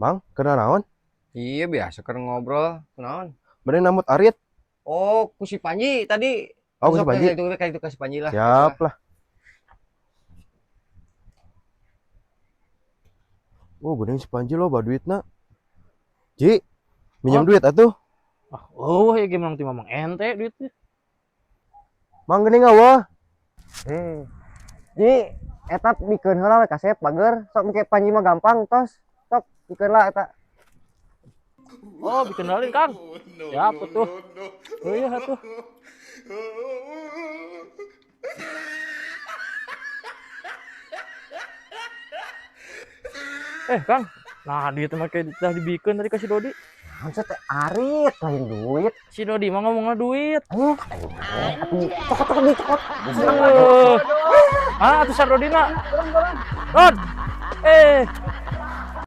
Mang, kena naon? Iya, biasa keur ngobrol. Kunaon? Bade nambut arit. Oh, ku si Panji tadi. Oh, ku si Sok, Panji. Kayak itu ka si Panji lah. Siap lah. Oh, geuning si Panji loba duitna. Ji, minjem Oh. duit atuh. Ah, oh ya gimana ti mamang ente duitnya. Mang, geuning awah. Eh. Ji, eta bikeun heula we kasep bager. Sok engke Panji mah gampang tos. Sok bikeun lah eta. Oh, dikenalin, Kang. Siap tuh. Oh iya tuh. Eh, Kang. Nah, duit mah kayak udah dibikin tadi kasih Dodi. Naon sih teh arit lain duit. Si Dodi mah ngomongnya duit. Eh, atuh cokot cokot di cokot. Eh. Ah, atuh sar Dodi na. Rod. Eh.